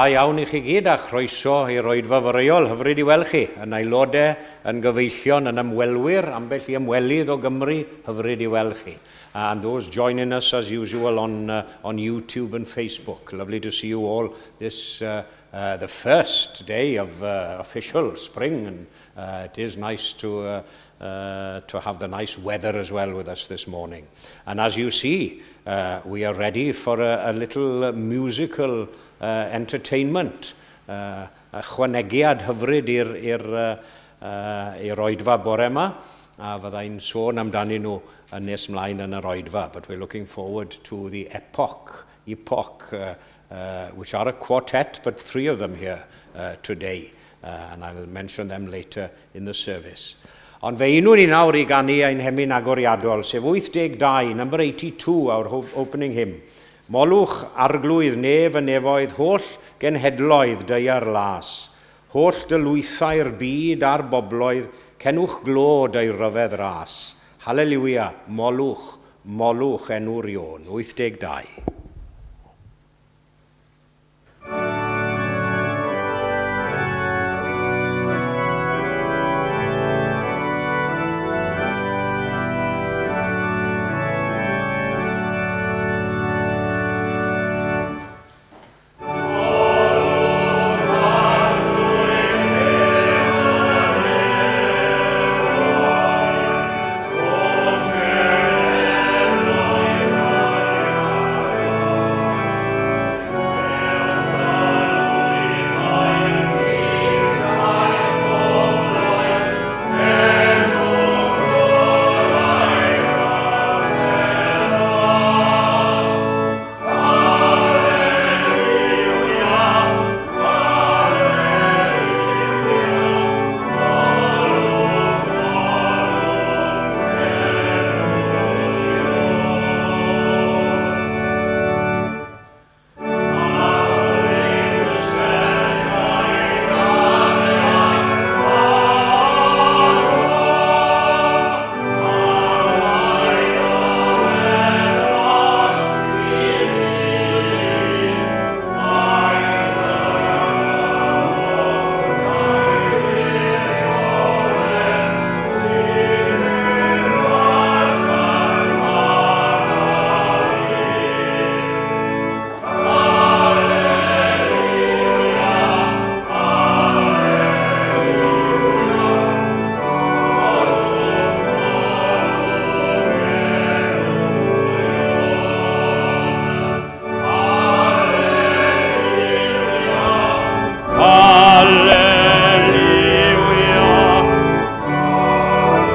da iawn i chi gyd a chroeso i'r oedfa foreol. Hyfryd i weld chi, yn aelodau, yn gyfeillion, yn ymwelwyr, ambell i ymwelydd o Gymru, hyfryd i weld chi. And those joining us as usual on YouTube and Facebook. Lovely to see you all this, the first day of official spring, and it is nice to have the nice weather as well with us this morning. And as you see, we are ready for a little musical entertainment, ychwanegiad hyfryd i'r oedfa bore yma, a fyddai'n sôn amdanyn nhw yn nes mlaen yn yr oedfa. But we're looking forward to the Epoch, which are a quartet, but three of them here today. And I'll mention them later in the service. Ond fe unwn ni nawr i ganu ein hemyn agoriadol, sef 82, number 82, our opening hymn. Molwch Arglwydd nef y nefoedd, holl genhedloedd daear las. Holl dylwythau'r byd a'r bobloedd, cenwch glod ei ryfedd ras. Haleluia, molwch, molwch enw'r Ion. 82.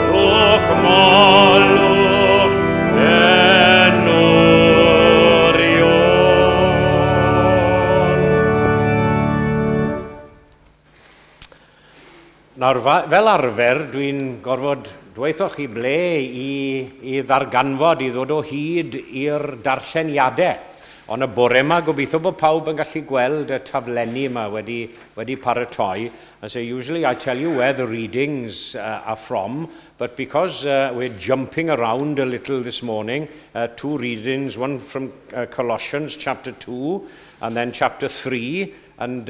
Molwch enw'r Ion. Nawr, fel arfer, dwi'n gorfod dweutho chi ble i ddarganfod, i ddod o hyd i'r darlleniadau. Ond y bore yma, gobeithio bod pawb yn gallu gweld y taflenni yma wedi paratoi. I say, usually I tell you where the readings are from, but because we're jumping around a little this morning, two readings, one from Colossians chapter 2 and then chapter 3, and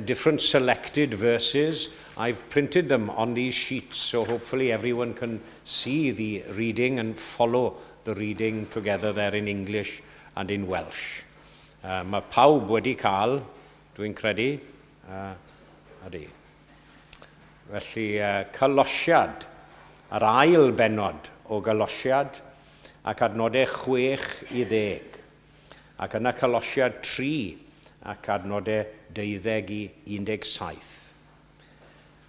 different selected verses. I've printed them on these sheets, so hopefully everyone can see the reading and follow the reading together there in English and in Welsh. Mae pawb wedi cael, dwi'n credu, ydy. Felly, Colosiad, yr ail benod o Golosiad, ac adnodau 6 i 10. Ac yna Colosiad 3 ac adnodau 12 i 17.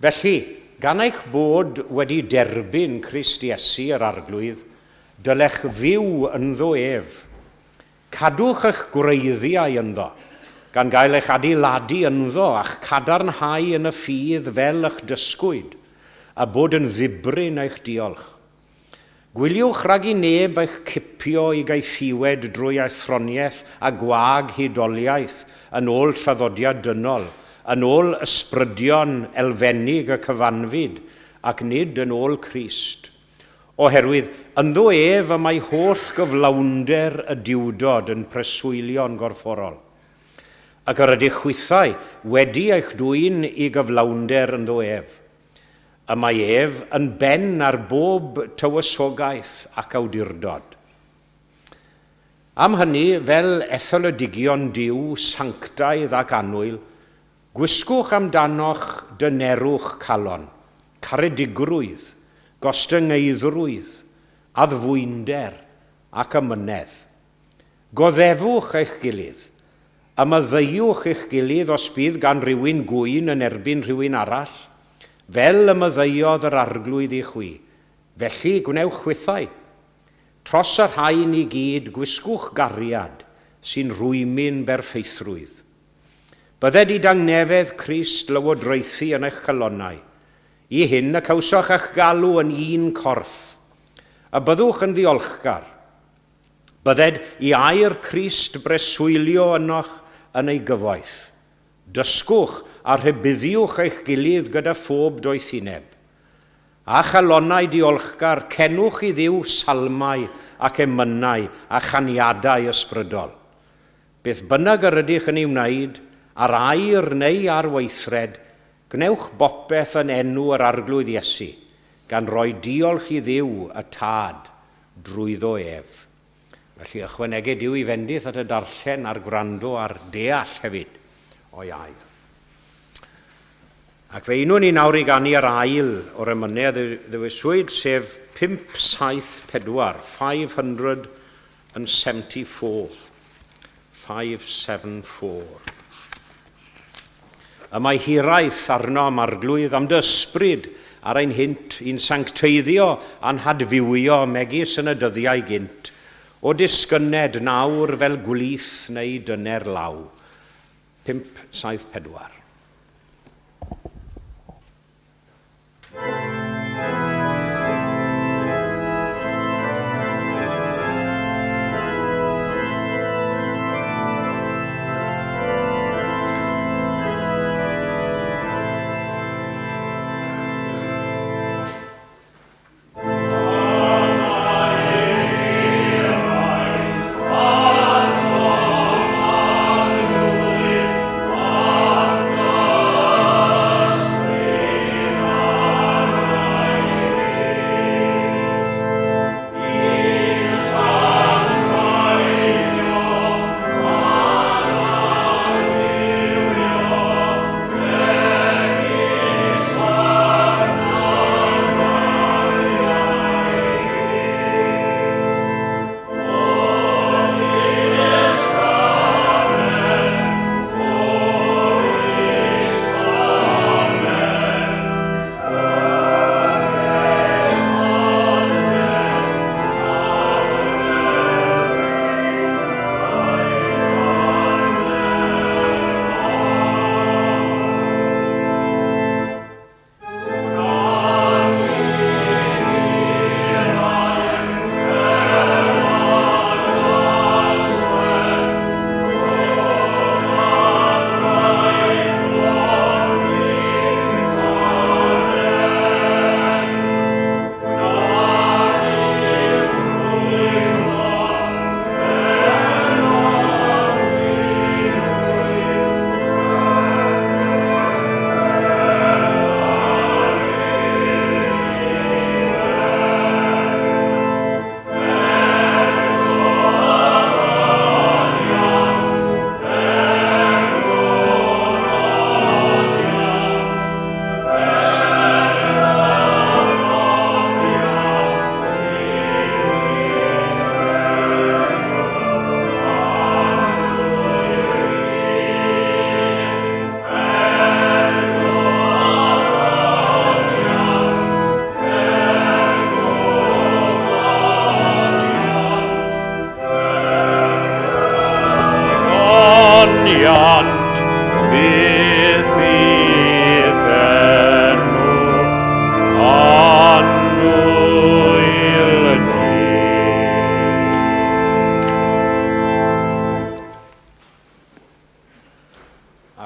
Felly, gan eich bod wedi derbyn Crist Iesu yr Arglwydd, dylech fyw ynddo ef. Cadwch eich gwreiddiau ynddo, gan gael eich adeiladu ynddo a'ch cadarnhau yn y ffydd fel y'ch dysgwyd, a bod yn ddibrin eich diolch. Gwyliwch rhag i neb eich cipio i gaethiwed drwy athroniaeth a gwag hudoliaeth yn ôl traddodiad dynol, yn ôl ysbrydion elfennig y cyfanfyd, ac nid yn ôl Crist. Oherwydd, ynddo ef y mae holl gyflawnder y Duwdod yn preswylio'n gorfforol. Ac yr ydych chwithau wedi eich dwyn i gyflawnder ynddo ef. Y mae ef yn ben ar bob tywysogaeth ac awdurdod. Am hynny, fel etholedigion Duw sanctaidd ac annwyl, gwisgwch amdanoch dynerwch calon, caredigrwydd, gostyngeiddrwydd, addfwynder ac amynedd. Goddefwch eich gilydd, a maddeuwch eich gilydd os bydd gan rywun gŵyn yn erbyn rhywun arall, fel y maddeuodd yr Arglwydd i chwi, felly gwnewch chwithau. Tros y rhain i gyd gwisgwch gariad sy'n rhwymyn berffeithrwydd. Bydded i dangnefedd Crist lywodraethu yn eich calonnau, i hyn y cawsoch eich galw yn un corff, a byddwch yn ddiolchgar. Bydded i air Crist breswylio ynoch yn ei gyfoeth. Dysgwch a rhybuddiwch eich gilydd gyda phob doethineb. A chalonnau diolchgar, cenwch i Dduw salmau ac emynau a chaniadau ysbrydol. Beth bynnag yr ydych yn ei wneud, ar air neu ar weithred, gwnewch bopeth yn enw yr Arglwydd Iesu, gan roi diolch i Dduw y Tad drwyddo ef. Felly ychwanegu Duw i fendith at y darllen a'r gwrando a'r deall hefyd o'i air. Ac fe unwn ni nawr i ganu yr ail o'r emynau a ddewiswyd, sef 574, 574. 574. Y mae hiraeth arnom, Arglwydd, am dy ysbryd ar ein hynt, i'n sancteiddio a'n hadfywio megis yn y dyddiau gynt, o disgynned nawr fel gwlith neu dyner law. 574.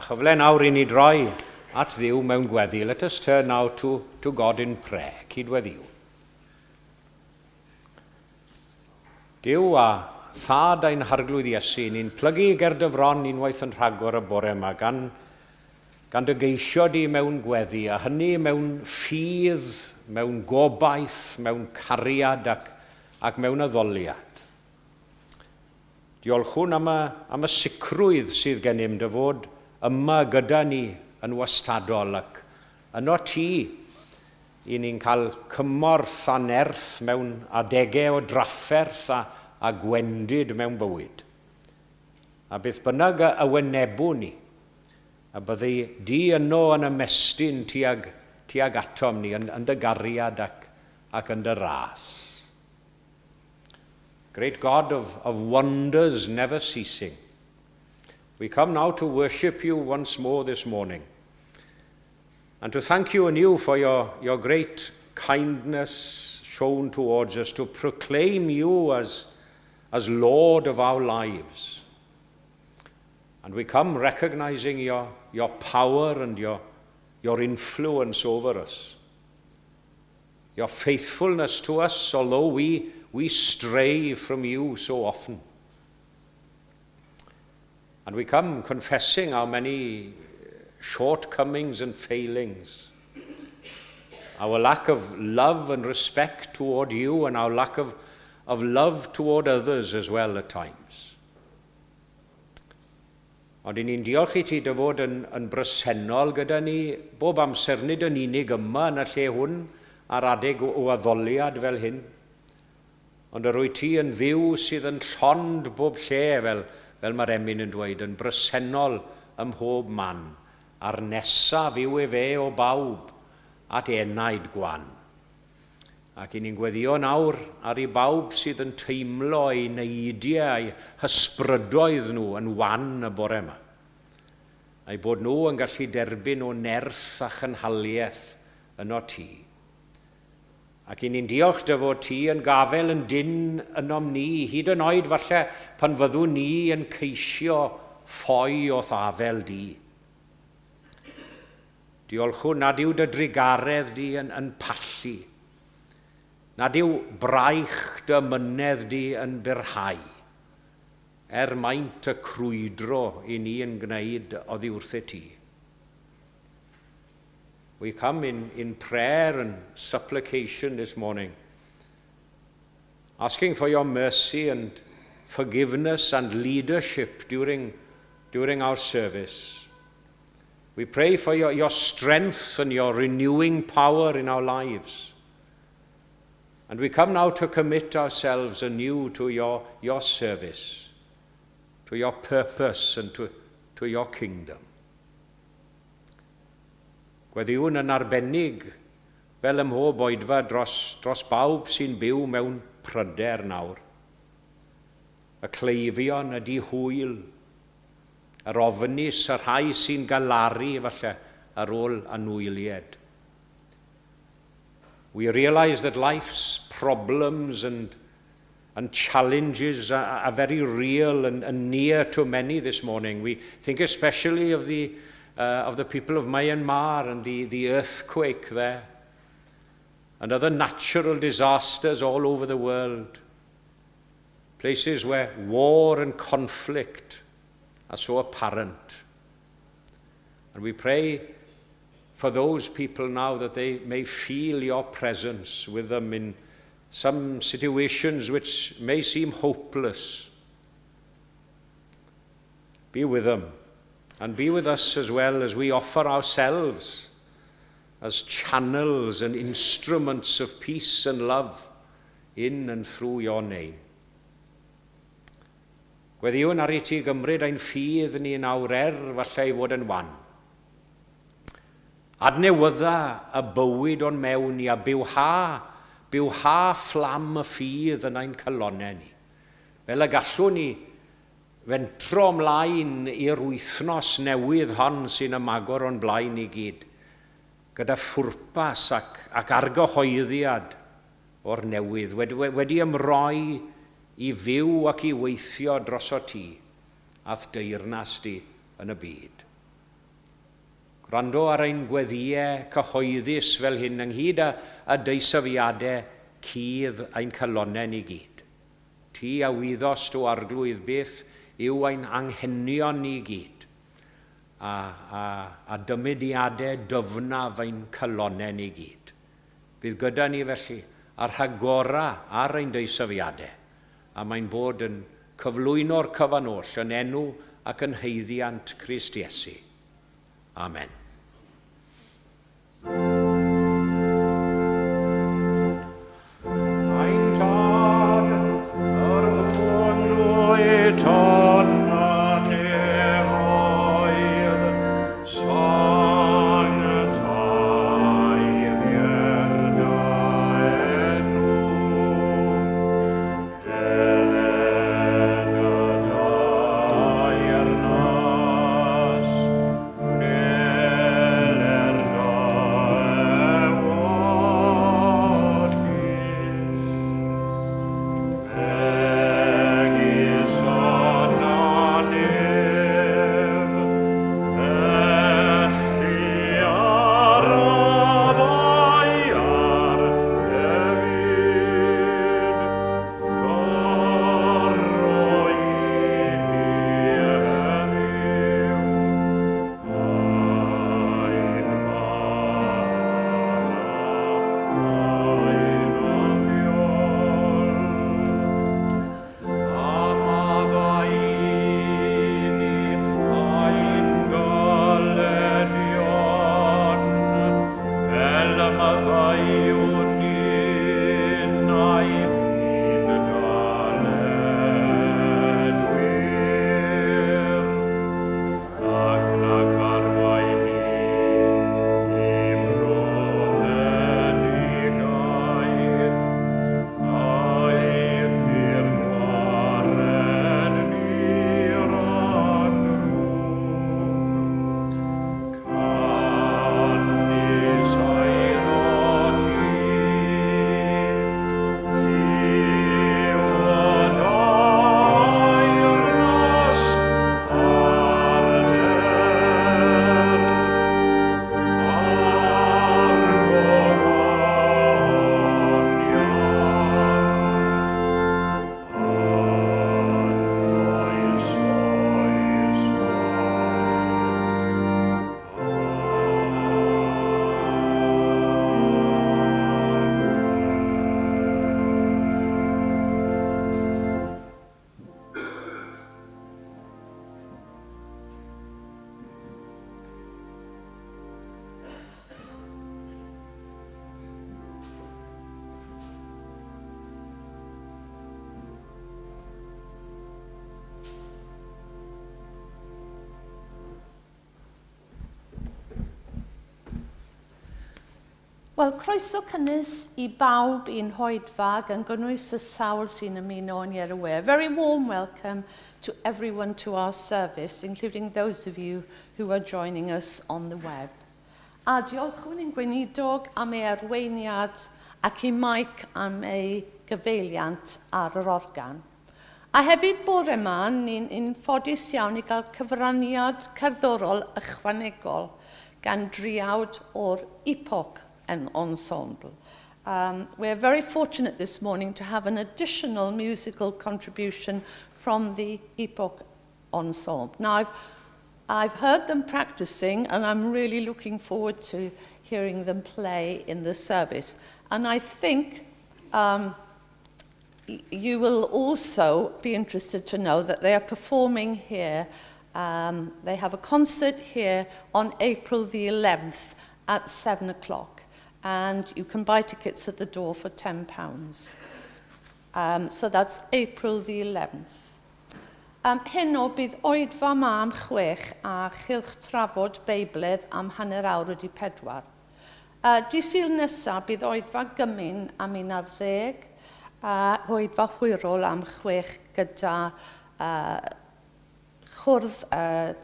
Chyfle nawr i ni droi at Dduw mewn gweddi. Let us turn now to God in prayer. Cydweddiwn. Duw a Thad ein Harglwydd Iesu, ni'n plygu ger dy fron unwaith yn rhagor y bore yma, gan dy geisio di mewn gweddi, a hynny mewn ffydd, mewn gobaith, mewn cariad ac mewn addoliad. Diolchwn am y sicrwydd sydd gennym dy fod yma gyda ni yn wastadol ac yno ti i ni'n cael cymorth a nerth mewn adegau o drafferth a gwendid mewn bywyd. A beth bynnag y wynebwn ni, a byddi di yno yn ymestyn tuag atom ni, yn dy gariad ac yn dy ras. Great God of wonders never ceasing, we come now to worship you once more this morning and to thank you anew for your great kindness shown towards us, to proclaim you as Lord of our lives. And we come recognizing your power and your influence over us, your faithfulness to us, although we stray from you so often. And we come confessing our many shortcomings and failings, our lack of love and respect toward you, and our lack of love toward others as well at times. Ond i ni'n diolch i ti dy fod yn bresennol gyda ni bob amser, nid yn unig yma yn y lle hwn ar adeg o addoliad fel hyn, ond yr wyt ti yn Dduw sydd yn llond bob lle, fel mae'r emyn yn dweud, yn bresennol ym mhob man, a'r nesaf yw efe o bawb at enaid gwan. Ac i ni'n gweddio nawr ar i bawb sydd yn teimlo eu neidiau, eu hysbrydoedd nhw yn wan y bore yma. A'i bod nhw yn gallu derbyn o nerth a chynhaliaeth yno ti. Ac i ni'n diolch dy fod ti yn gafel yn dyn ynom ni, hyd yn oed falle pan fyddwn ni yn ceisio ffoi o'th afel di. Diolchwn nad yw dy drugaredd di yn pallu, nad yw braich dy amynedd di yn byrhau, er maint y crwydro i ni yn gwneud oddi wrthyt ti. We come in prayer and supplication this morning, asking for your mercy and forgiveness and leadership during our service. We pray for your strength and your renewing power in our lives. And we come now to commit ourselves anew to your service, to your purpose and to your kingdom. Gweddiwn yn arbennig fel ym mhob oedfa dros bawb sy'n byw mewn pryder nawr. Y cleifion, y dihwyl, yr ofnus, y rhai sy'n galaru falle ar ôl anwyliaid. We realise that life's problems and challenges are very real and near to many this morning. We think especially of the people of Myanmar and the earthquake there, and other natural disasters all over the world. Places where war and conflict are so apparent. And we pray for those people now that they may feel your presence with them in some situations which may seem hopeless. Be with them and be with us as well as we offer ourselves as channels and instruments of peace and love in and through your name. Gweddiwn ar i ti gymryd ein ffydd ni nawr er falle ei fod yn wan. Adnewydda y bywyd o'n mewn ni a bywha fflam y ffydd yn ein calonnau ni. Fel y gallwn ni fentro ymlaen i'r wythnos newydd hon sy'n ymagor o'n blaen i gyd, gyda phwrpas ac argyhoeddiad o'r newydd, wedi ymroi i fyw ac i weithio droso ti a'th deyrnas di yn y byd. Gwrando ar ein gweddïau cyhoeddus fel hyn ynghyd â deisyfiadau cudd ein calonnau ni gyd. Ti a wyddost, o Arglwydd, beth yw ein anghenion ni gyd, a dymudiadau dyfnaf ein calonnau ni gyd. Bydd gyda ni felly a rhagora ar ein deisyfiadau, a mae'n bod yn cyflwyno'r cyfan oll yn enw ac yn haeddiant Crist Iesu. Amen. Ein Tad, yr hwn wyt yn y nefoedd, sancteiddier dy enw. Deled dy deyrnas, gweler dy ewyllys. Megis yn y nef, felly ar y ddaear hefyd. Dyro i ni heddiw ein bara beunyddiol. A maddau i ni ein dyledion, fel y maddeuwn ninnau i'n dyledwyr. Ac nac arwain ni i brofedigaeth, Eithr gwared ni rhag drwg. Canys eiddo ti yw y deyrnas a'r nerth a'r gogoniant yn oes oesoedd. Wel, croeso cynnes i bawb i'n hoedfa gan gynnwys y sawl sy'n ymuno yn ar y we. A very warm welcome to everyone to our service, including those of you who are joining us on the web. A diolchwn i'n gweinidog am ei arweiniad ac i Mike am ei gyfeiliant ar yr organ. A hefyd bore yma, ni'n ffodus iawn i gael cyfraniad cerddorol ychwanegol gan driawd o'r Epoch Ensemble. We're very fortunate this morning to have an additional musical contribution from the Epoch Ensemble. Now, I've heard them practicing, and I'm really looking forward to hearing them play in the service. And I think you will also be interested to know that they are performing here. They have a concert here on April the 11th at 7 o'clock. And you can buy tickets at the door for £10. So that's April the 11th. Heno bydd oedfa 'ma am 6 a chylch trafod Beiblaidd am 4:30. Dydd Sul nesaf bydd oedfa gymun am 11, a oedfa hwyrol am 6 gyda chwrdd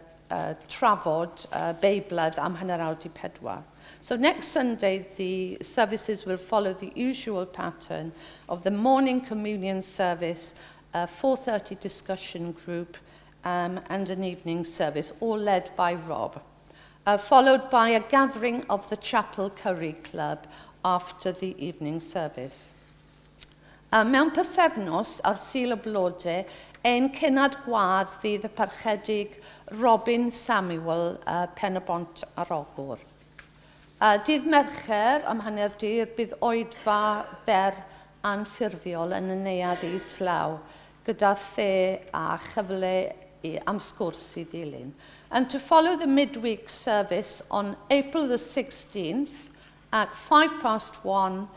trafod Beiblaidd am 3:30. So next Sunday, the services will follow the usual pattern of the morning communion service, a 4:30 discussion group, and an evening service, all led by Rob, followed by a gathering of the Chapel Curry Club after the evening service. Mewn pythefnos ar Sul y Blode, ein cenad gwadd fydd y parchedig Robin Samuel uh, Pen-y-bont ar Ogwr. Dydd Mercher am hanner dydd bydd oedfa fer anffurfiol yn y neuadd islaw gyda the a chyfle i, am sgwrs i ddilyn. And to follow the midweek service on April the 16th at 1:05,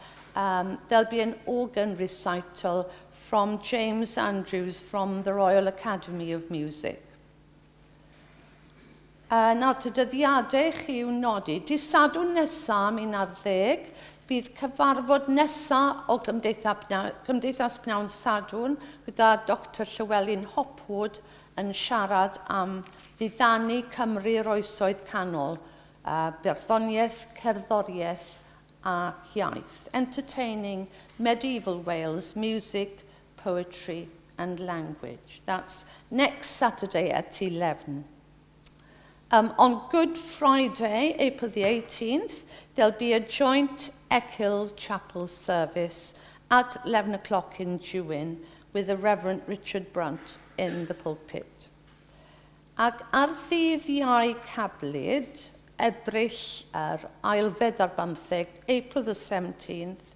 there'll be an organ recital from James Andrews from the Royal Academy of Music. Nawr, te dyddiadau chi i'w nodi. Dydd Sadwrn nesaf am 11, bydd cyfarfod nesaf o Gymdeithas Pnawn Sadwrn gyda Dr Llywelyn Hopwood yn siarad am ddiddanu Cymru'r Oesoedd Canol, barddoniaeth, cerddoriaeth a iaith. Entertaining Medieval Wales, Music, Poetry and Language. That's next Saturday at 11. On Good Friday, April the 18th, there'll be a joint Echill Chapel service at 11 o'clock in June with the Reverend Richard Brunt in the pulpit. Ac ar ddydd Iau Cablyd, Ebrill yr ailfed ar bymtheg, April the 17th,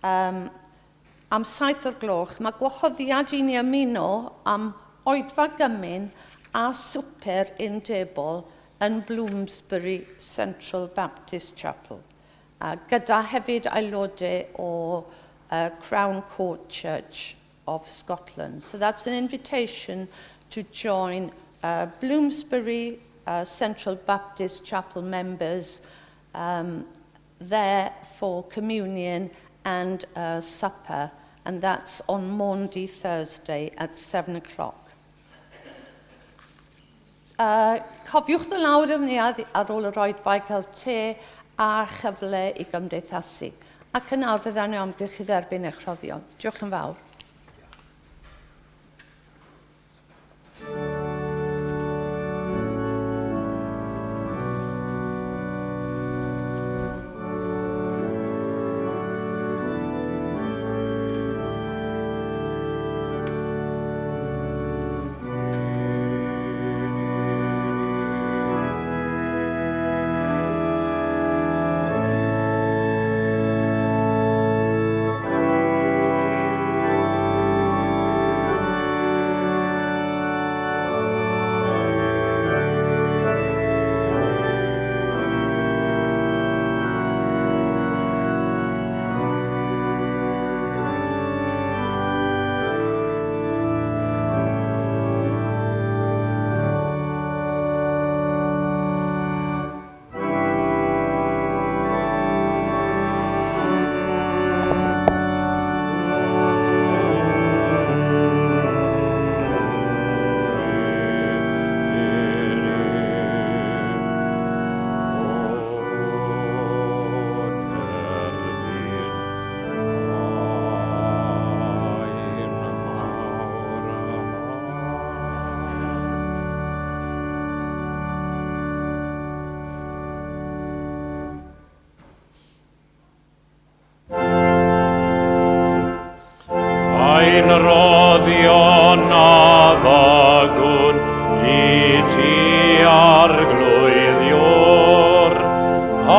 am 7 o'r gloch, mae gwahoddiad i ni ymuno am oedfa gymun a swper undebol yn Bloomsbury Central Baptist Chapel, a gyda hefyd aelodau o Crown Court Church of Scotland. So that's an invitation to join Bloomsbury Central Baptist Chapel members there for communion and supper, and that's on Maundy Thursday at 7 o'clock. Cofiwch ddod lawr i'r neuadd ar ôl yr oedfa i gael te a chyfle i gymdeithasu. Ac yn awr fydda ni amgylch i dderbyn eich rhoddion. Diolch yn fawr. Ein rhoddion a fagwn i ti arglwydd Ior, a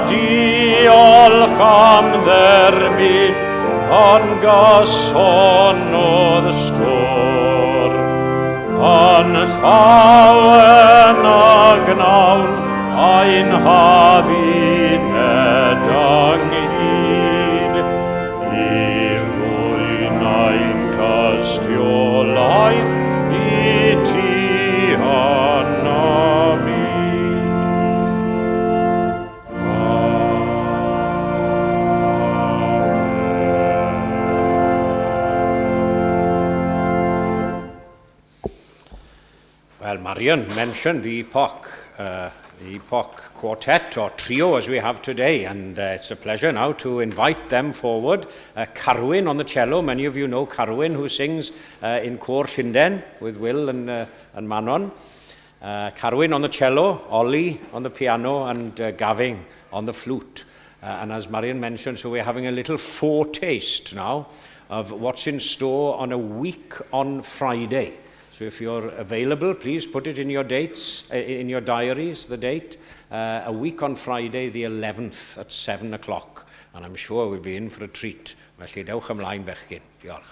diolch am dderbyn pan gasonodd stôr. Yn llawen a gnawn ein hadduned ynghyd, i ddwyn ein tystiolaeth i ti yn y byd. Well, Marion mentioned the Epoch Quartet, or trio as we have today, and it's a pleasure now to invite them forward. Carwyn on the cello. Many of you know Carwyn, who sings in Côr Llundain with Will and Manon. Carwyn on the cello, Ollie on the piano, and Gavin on the flute. And as Marion mentioned, so we're having a little foretaste now of what's in store on a week on Friday. So if you're available, please put it in your dates, in your diaries, the date, a week on Friday, the 11th at 7 o'clock. And I'm sure we'll be in for a treat. Felly, dewch ymlaen bechgyn. Diolch.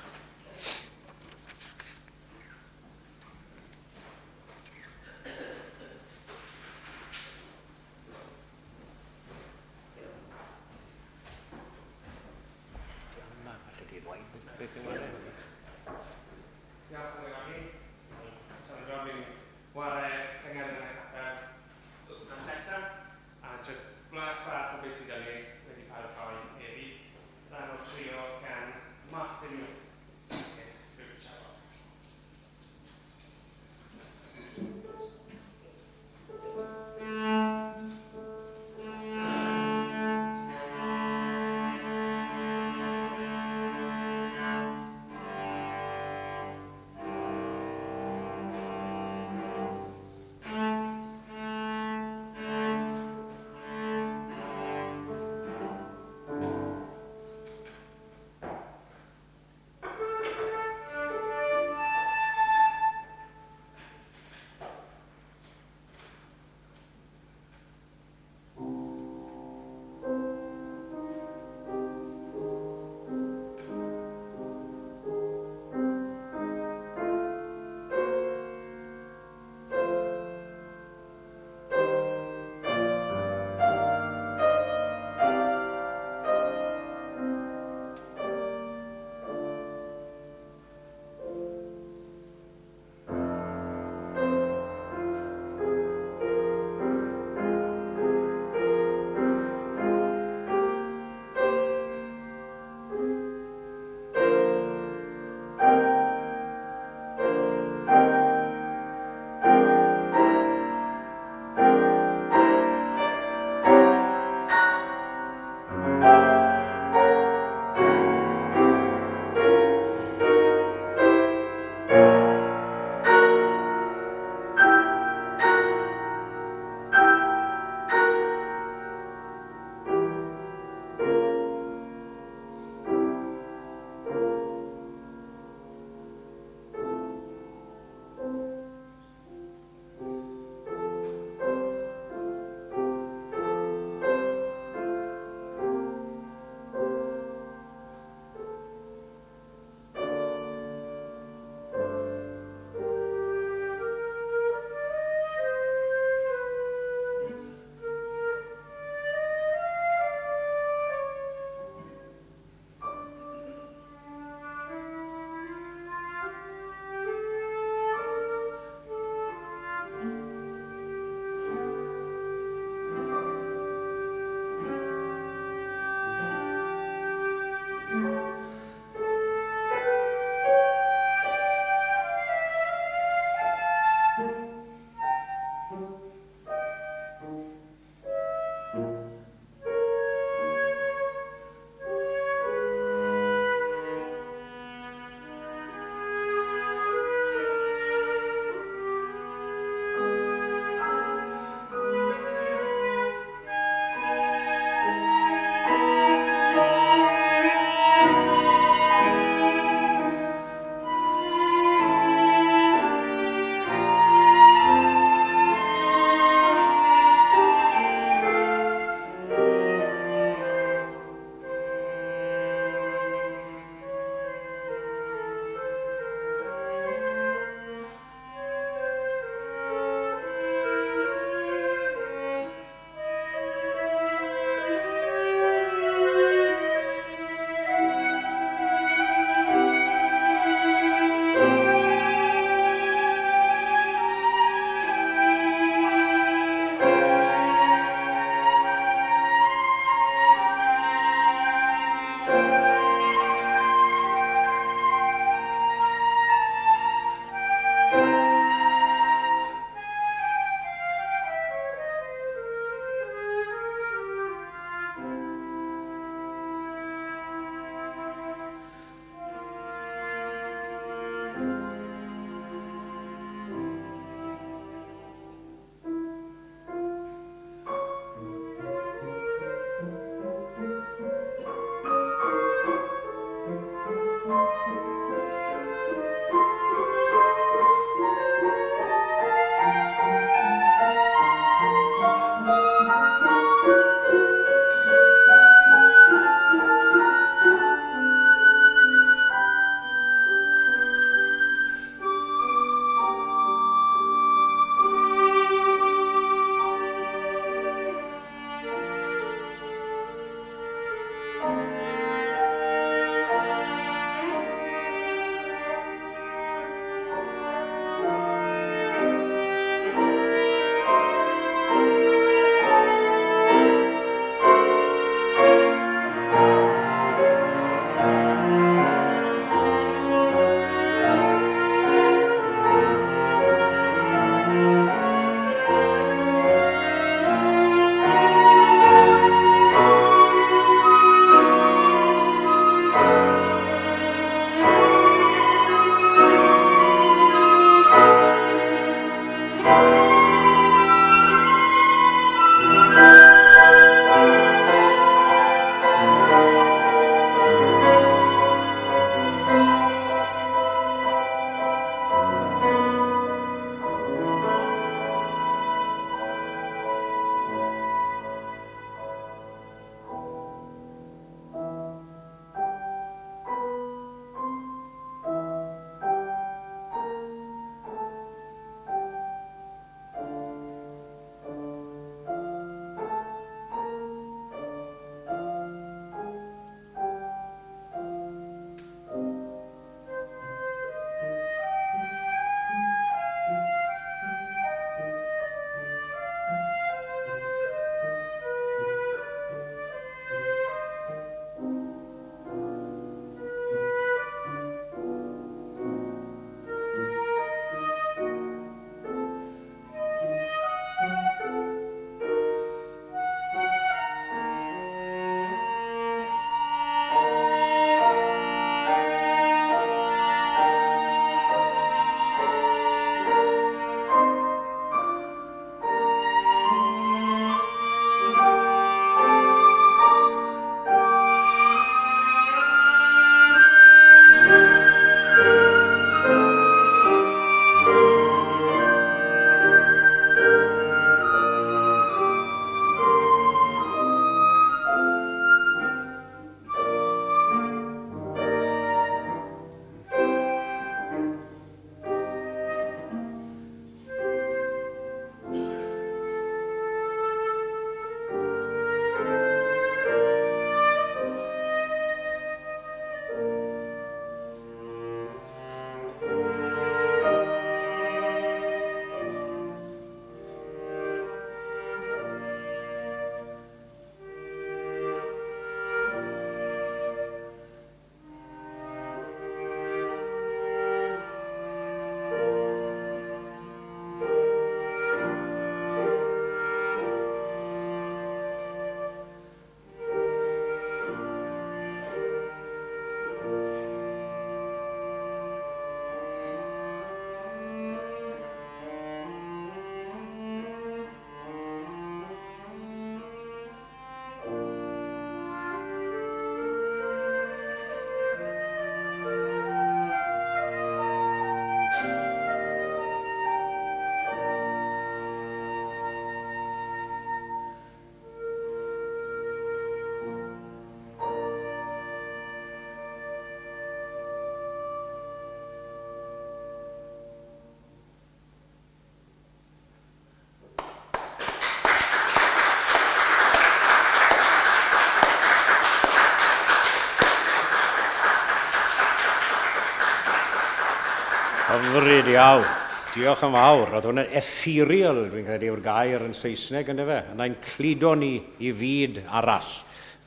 Hyfryd iawn. Diolch yn fawr. Oedd hwnna'n ethereal, dwi'n credu, yw'r gair yn Saesneg, ynddo fe? Yna'n cludo ni i fyd arall.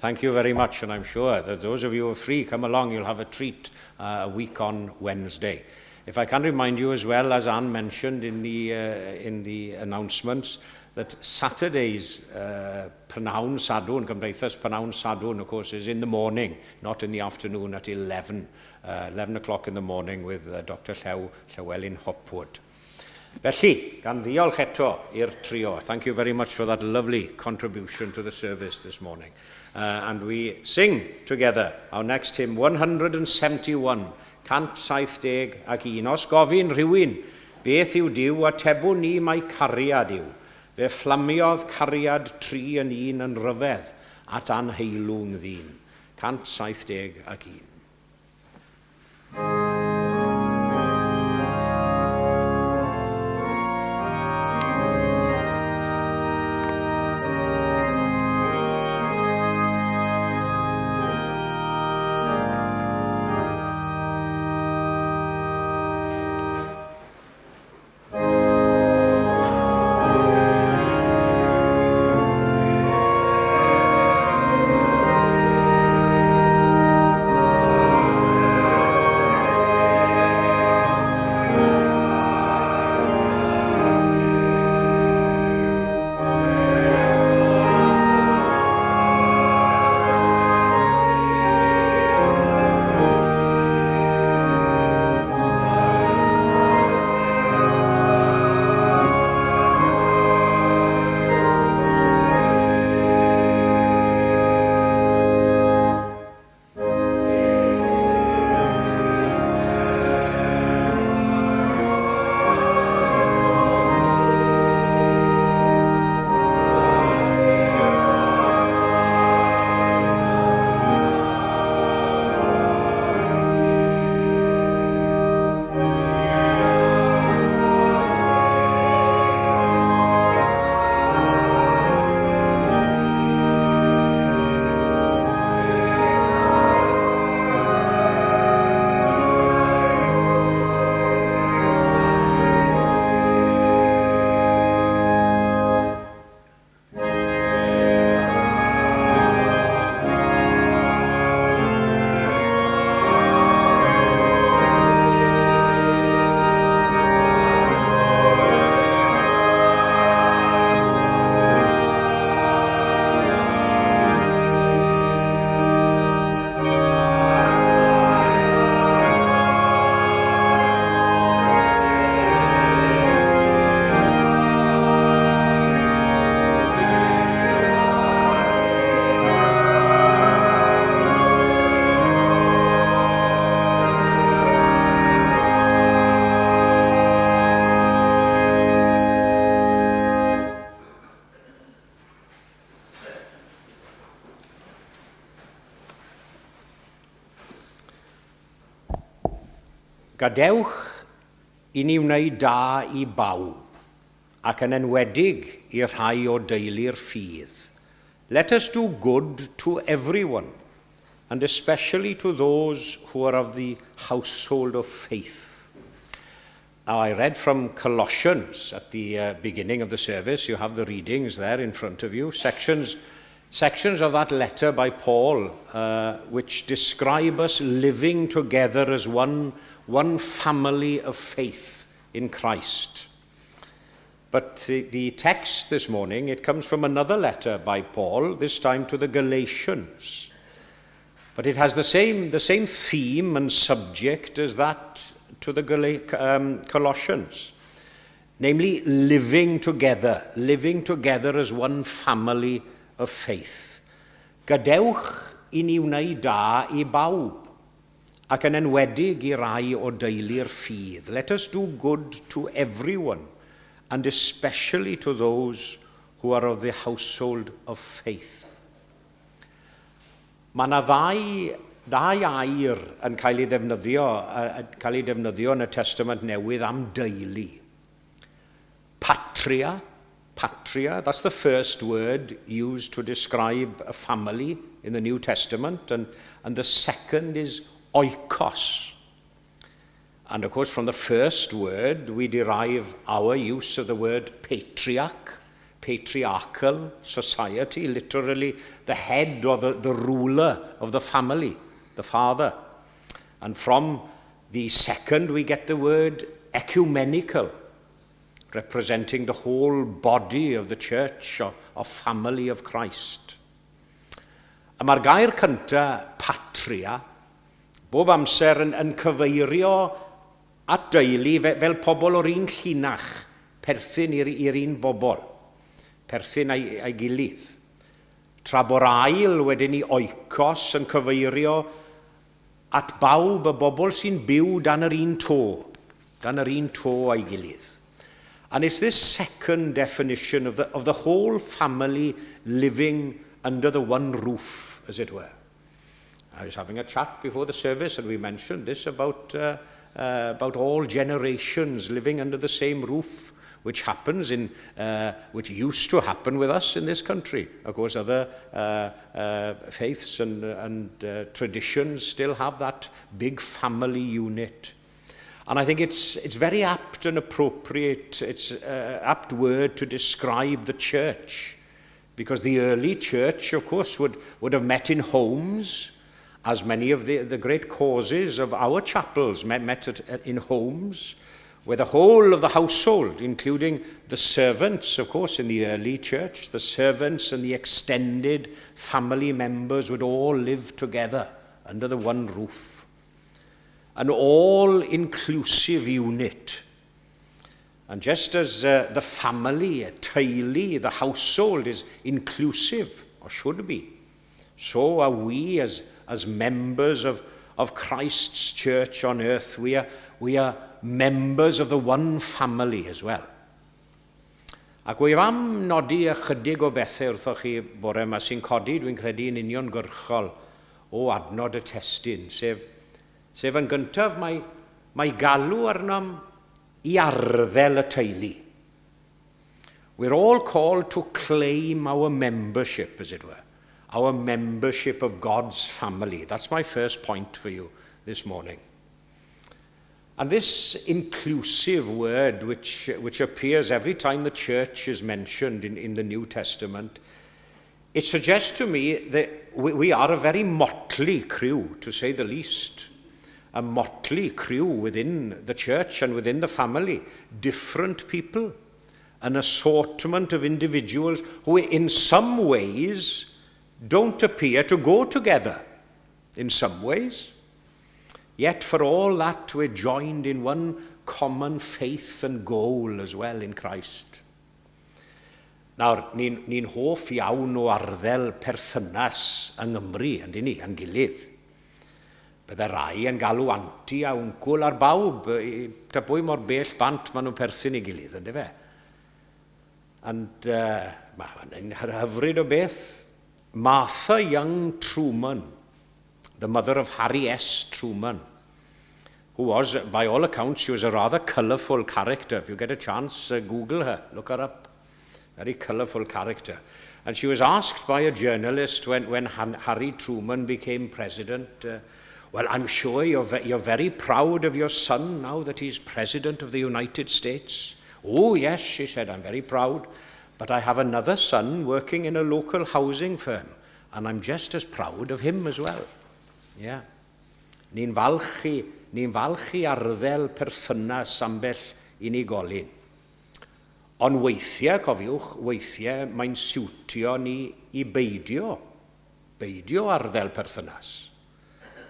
Thank you very much, and I'm sure that those of you who are free, come along, you'll have a treat a week on Wednesday. If I can remind you as well, as Anne mentioned in the announcements, that Saturday's Pnawn Sadwrn, Cymdeithas Pnawn Sadwrn, of course, is in the morning, not in the afternoon at 11 o'clock in the morning with Dr. Llew Llywelyn Hopwood. Felly, gan ddiolch eto i'r trio, thank you very much for that lovely contribution to the service this morning. And we sing together our next hymn, 171, 171. Os gofyn rhywun, beth yw Duw, atebwn ni mai cariad yw. Fe fflamiodd cariad tri yn un yn rhyfedd at anheilwng ddyn. 171. Gadewch i ni wneud da i bawb, ac yn enwedig i'r rhai o deulu'r ffydd. Let us do good to everyone, and especially to those who are of the household of faith. Now, I read from Colossians at the beginning of the service. You have the readings there in front of you. Sections of that letter by Paul, which describe us living together as one family of faith in Christ. But the text this morning, it comes from another letter by Paul, this time to the Galatians. But it has the same theme and subject as that to the Colossians, namely living together as one family of faith. Gadewch i ni wneud da i bawb, ac yn enwedig i rai o deulu'r ffydd. Let us do good to everyone, and especially to those who are of the household of faith. Mae yna ddau air yn cael ei defnyddio yn y Testament Newydd am deulu. Patria, that's the first word used to describe a family in the New Testament, and the second is oikos. And of course, from the first word, we derive our use of the word patriarch, patriarchal society, literally the head or the ruler of the family, the father. And from the second, we get the word ecumenical, representing the whole body of the church or family of Christ. A mae'r gair cyntaf, patria, bob amser yn cyfeirio at deulu fel pobl o'r un llinach, perthyn i'r un bobl, perthyn a'i gilydd. Tra bo'r ail wedyn ni oikos yn cyfeirio at bawb y bobl sy'n byw dan yr un to, dan yr un to a'i gilydd. And it's this second definition of the whole family living under the one roof, as it were. I was having a chat before the service and we mentioned this about all generations living under the same roof, which used to happen with us in this country. Of course, other faiths and traditions still have that big family unit. And I think it's very apt and appropriate, it's an apt word to describe the church. Because the early church, of course, would have met in homes, as many of the great causes of our chapels met in homes, where the whole of the household, including the servants, of course, in the early church, the servants and the extended family members would all live together under the one roof. An all-inclusive unit. And just as the family, teulu, the household is inclusive, or should be, so are we as members of Christ's church on earth. We are members of the one family as well. Ac wyf am nodi ychydig o bethau wrthoch chi bore yma sy'n codi, dwi'n credu, yn uniongyrchol o adnod y testun, sef yn gyntaf mae galw arnom i arddel y teulu. We're all called to claim our membership, as it were, our membership of God's family. That's my first point for you this morning. And this inclusive word, which appears every time the church is mentioned in the New Testament, it suggests to me that we are a very motley crew, to say the least. A motley crew within the church and within the family. Different people, an assortment of individuals who in some ways don't appear to go together. In some ways. Yet for all that, we're joined in one common faith and goal as well in Christ. Nawr, ni'n ni hoff iawn o arddel perthynas yng Nghymru, yn ni, yn gilydd. Bydde rai yn galw anti a wncwl ar bawb, ta bwy mor bell bant maen nhw'n perthyn i gilydd, ynddo fe? And mae'n hyfryd o beth. Martha Young Truman, the mother of Harry S. Truman, who was, by all accounts, she was a rather colourful character. If you get a chance, Google her, look her up. Very colourful character. And she was asked by a journalist when Harry Truman became president, "Well, I'm sure you're very proud of your son now that he's president of the United States." "Oh, yes," she said, "I'm very proud. But I have another son working in a local housing firm, and I'm just as proud of him as well." Yeah. Ni'n falch i arddel perthynas ambell unigolyn. Ond weithiau, cofiwch, weithiau mae'n siwtio ni i beidio arddel perthynas.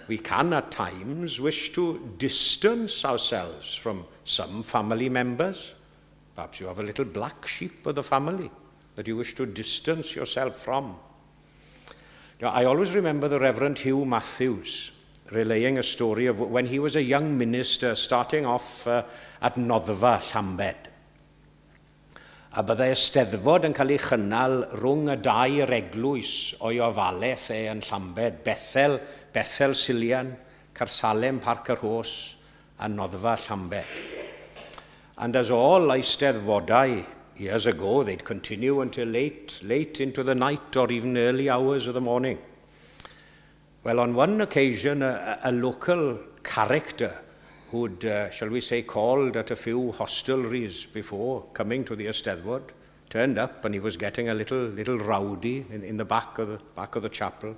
We can at times wish to distance ourselves from some family members. Perhaps you have a little black sheep of the family that you wish to distance yourself from. Now, I always remember the Reverend Hugh Matthews relaying a story of when he was a young minister starting off at Noddfa, Llambed. A byddai eisteddfod yn cael ei chynnal rhwng y dair eglwys o'i ofalaeth e yn Llambed, Bethel, Bethel Silian, Caersalem Parc y Rhos a Noddfa Llambed. And as all eisteddfodau years ago, they'd continue until late, late into the night or even early hours of the morning. Well, on one occasion, a local character who'd, shall we say, called at a few hostelries before coming to the Eisteddfod, turned up and he was getting a little rowdy in the back of the chapel.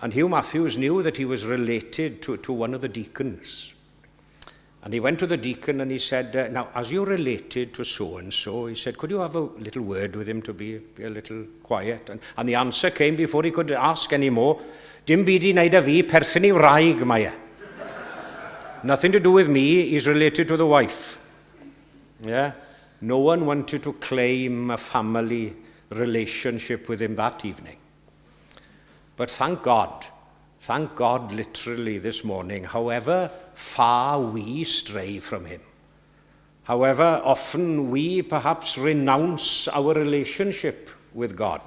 And Hugh Matthews knew that he was related to one of the deacons. And he went to the deacon and he said, "Now, as you're related to so-and-so," he said, "could you have a little word with him to be a little quiet?" And the answer came before he could ask any more: "Dim byd i wneud â fi, perthyn i wraig mae e." Nothing to do with me, he's related to the wife. Yeah? No one wanted to claim a family relationship with him that evening. But thank God literally this morning, however far we stray from him, however often we perhaps renounce our relationship with God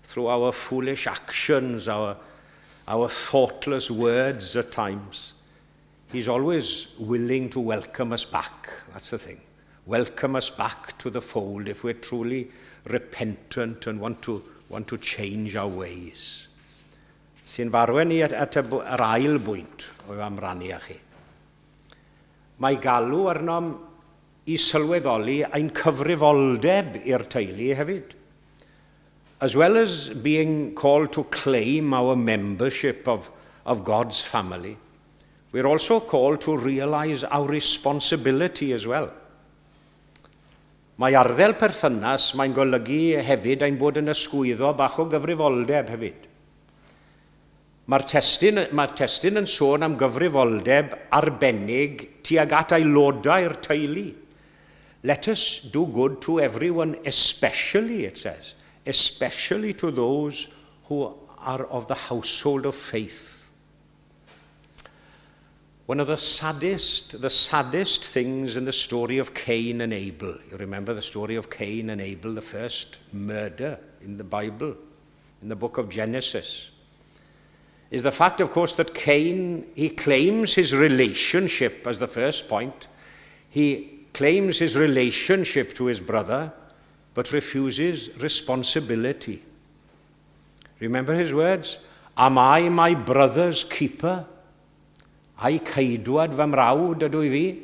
through our foolish actions, our thoughtless words at times, he's always willing to welcome us back. That's the thing. Welcome us back to the fold if we're truly repentant and want to change our ways. Sy'n f'arwain i at yr ail bwynt oedd am rannu â chi. Mae galw arnom i sylweddoli ein cyfrifoldeb i'r teulu hefyd. As well as being called to claim our membership of God's family, we're also called to realise our responsibility as well. Mae arddel perthynas, mae'n golygu hefyd ein bod yn ysgwyddo bach o gyfrifoldeb hefyd. Mae'r testun yn sôn am gyfrifoldeb arbennig tuag at aelodau'r teulu. "Let us do good to everyone, especially," it says, "especially to those who are of the household of faith." One of the saddest things in the story of Cain and Abel. You remember the story of Cain and Abel, the first murder in the Bible, in the book of Genesis, is the fact, of course, that Cain, he claims his relationship as the first point. He claims his relationship to his brother, but refuses responsibility. Remember his words? "Am I my brother's keeper?" Ai ceidwad fy mrawd ydw i fi?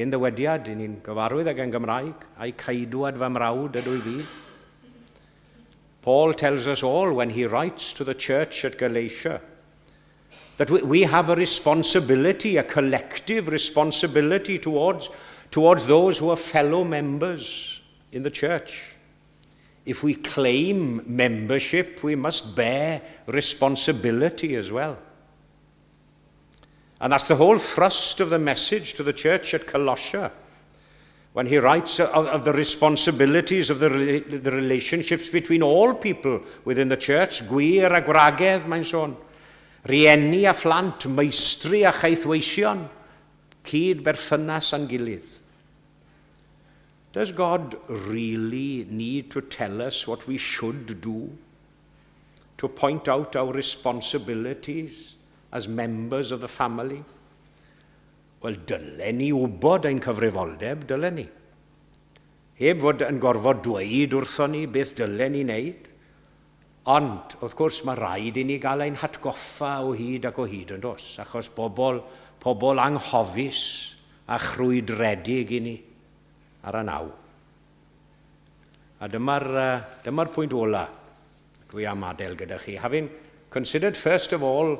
Un ddywediad, ni'n gyfarwydd ag yn Gymraeg. Ai ceidwad fy mrawd ydw i fi? Paul tells us all when he writes to the church at Galatia that we have a responsibility, a collective responsibility towards those who are fellow members in the church. If we claim membership, we must bear responsibility as well. And that's the whole thrust of the message to the church at Colossia when he writes of the responsibilities of the relationships between all people within the church, gwŷr a gwragedd, mae'n sôn, rieni a phlant, meistri a chaethweision, cyd berthynas â'n gilydd. Does God really need to tell us what we should do? To point out our responsibilities as members of the family? Wel, dylen ni wybod ein cyfrifoldeb, dylen ni. Heb fod yn gorfod dweud wrthon ni beth dylen ni wneud. Ond, wrth gwrs, mae rhaid i ni gael ein hatgoffa o hyd ac o hyd yn does, achos pobl anghofus a chrwydredig i ni ar y naw. A dyma'r pwynt ola dwi am adael gyda chi. Having considered first of all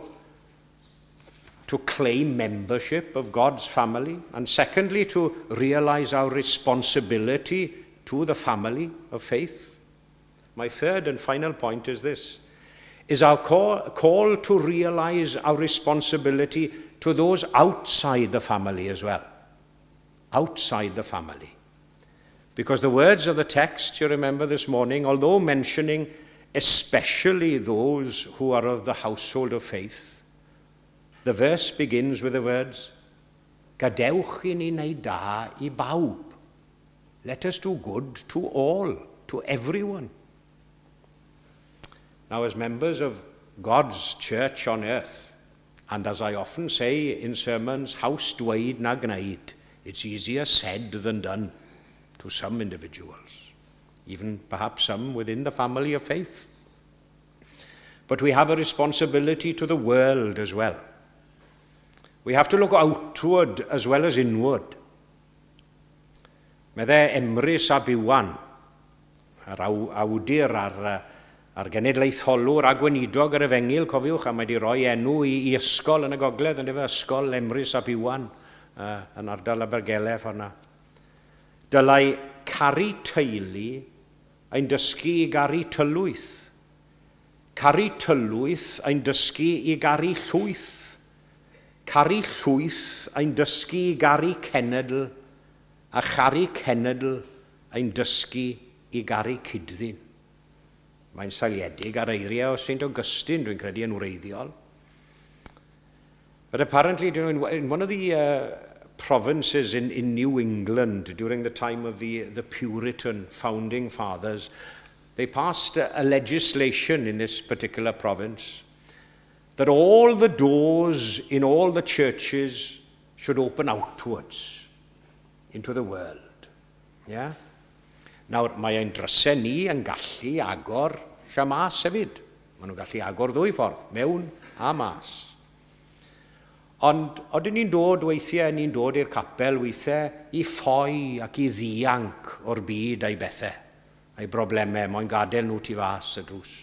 to claim membership of God's family, and secondly, to realize our responsibility to the family of faith. My third and final point is this, is our call to realize our responsibility to those outside the family as well. Outside the family. Because the words of the text, you remember this morning, although mentioning especially those who are of the household of faith, the verse begins with the words, "Gadewch i ni wneud da i bawb." Let us do good to all, to everyone. Now, as members of God's church on earth, and as I often say in sermons, haws dweud na gwneud, it's easier said than done to some individuals, even perhaps some within the family of faith. But we have a responsibility to the world as well. We have to look outward as well as inward. Medde Emrys ab Iwan, yr awdur a'r genedlaetholwr a gweinidog yr Efengyl, cofiwch, a mae wedi rhoi enw i ysgol yn y gogledd, yn dyfe, Ysgol Emrys ab Iwan, yn ardal Abergele ffordd 'na. Dylai caru teulu ein dysgu i garu tylwyth. Caru tylwyth ein dysgu i garu llwyth. Caru llwyth ein dysgu i garu cenedl, a charu cenedl ein dysgu i garu cyd-ddyn. Mae'n seiliedig ar eiriau o St Augustine, dwi'n credu, yn wreiddiol. But apparently, in one of the provinces in New England during the time of the Puritan founding fathers, they passed a legislation in this particular province that all the doors in all the churches should open outwards into the world. Yeah? Nawr, mae ein drysau ni yn gallu agor sia mas hefyd. Maen nhw'n gallu agor ddwy ffordd, mewn a mas. Ond odyn ni'n dod weithiau, ni'n dod i'r capel weithiau i ffoi ac i ddianc o'r byd a'i bethau, a'i broblemau, moyn gadael nhw tu fas y drws.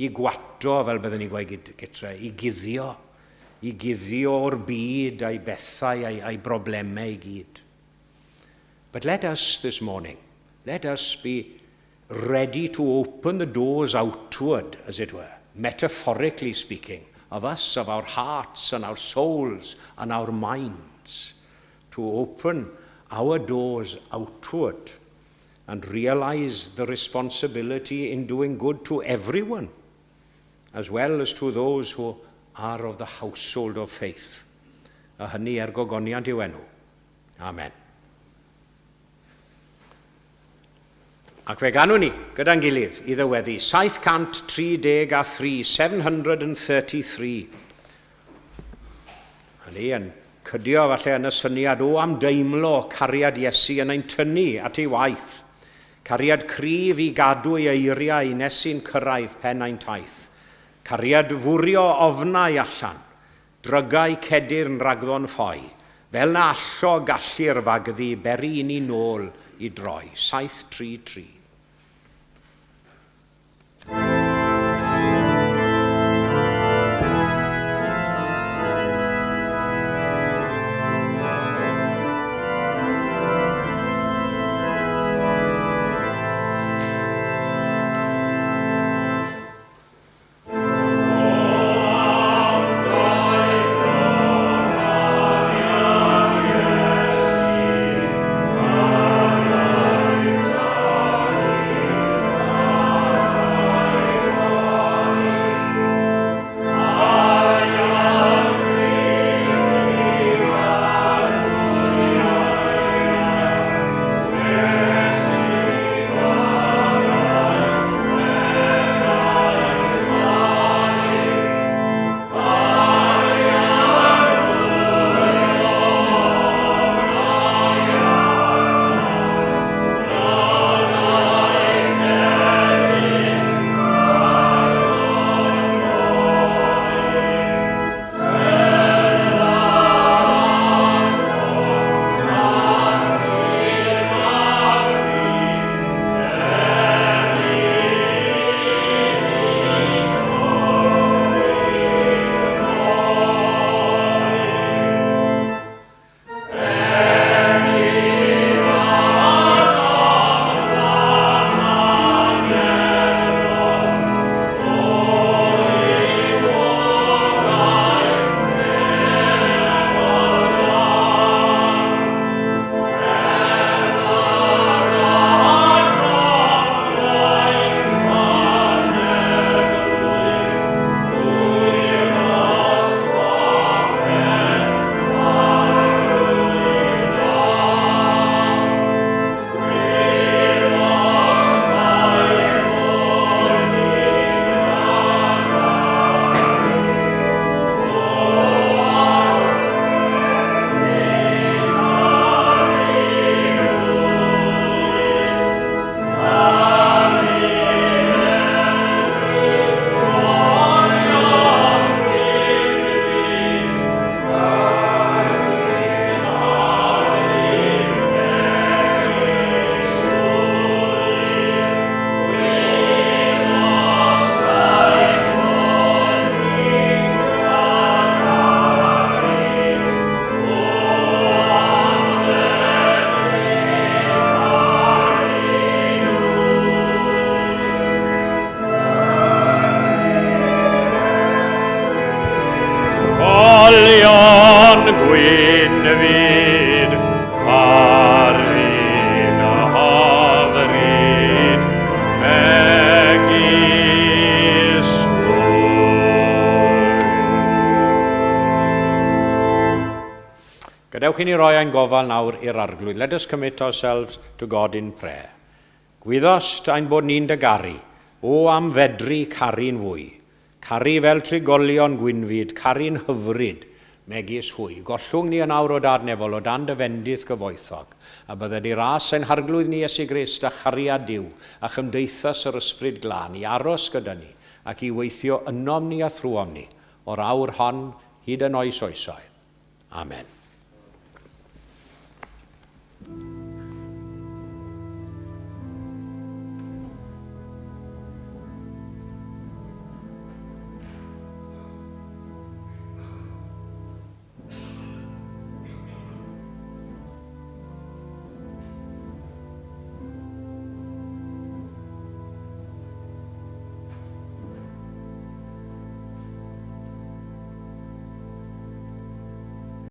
I gwato, fel byddwn ni'n gweud gytre, i guddio o'r byd a'i bethau a'i broblemau i gyd. But let us this morning, let us be ready to open the doors outward, as it were, metaphorically speaking, of us, of our hearts and our souls and our minds, to open our doors outward and realize the responsibility in doing good to everyone, as well as to those who are of the household of faith. A hynny er gogoniant i'w enw. Amen. Ac fe ganwn ni gyda'n gilydd i ddyweddu 733, 733. Hynny yn cydio falle yn y syniad o am deimlo cariad Iesu yn ein tynnu at ei waith. Cariad cryf i gadw ei eiriau nes i'n cyrraedd pen ein taith. Cariad fwrio ofnau allan, drygau cedyrn ragddo'n ffoi, fel na allo gallu'r fagddu beri i ni nôl i droi. 733. Dewch i ni roi ein gofal nawr i'r Arglwydd. Let us commit ourselves to God in prayer. Gwyddost ein bod ni'n dy garu, o am fedru caru'n fwy. Caru fel trigolion gwynfyd, caru'n hyfryd, megis hwy. Gollwng ni yn awr o Dad nefol o dan dy fendith gyfoethog, a bydded i ras ein Harglwydd ni Iesu Grist a chariad Duw a chymdeithas yr Ysbryd Glân i aros gyda ni ac i weithio ynom ni a thrwom ni o'r awr hon hyd yn oes oesoedd. Amen.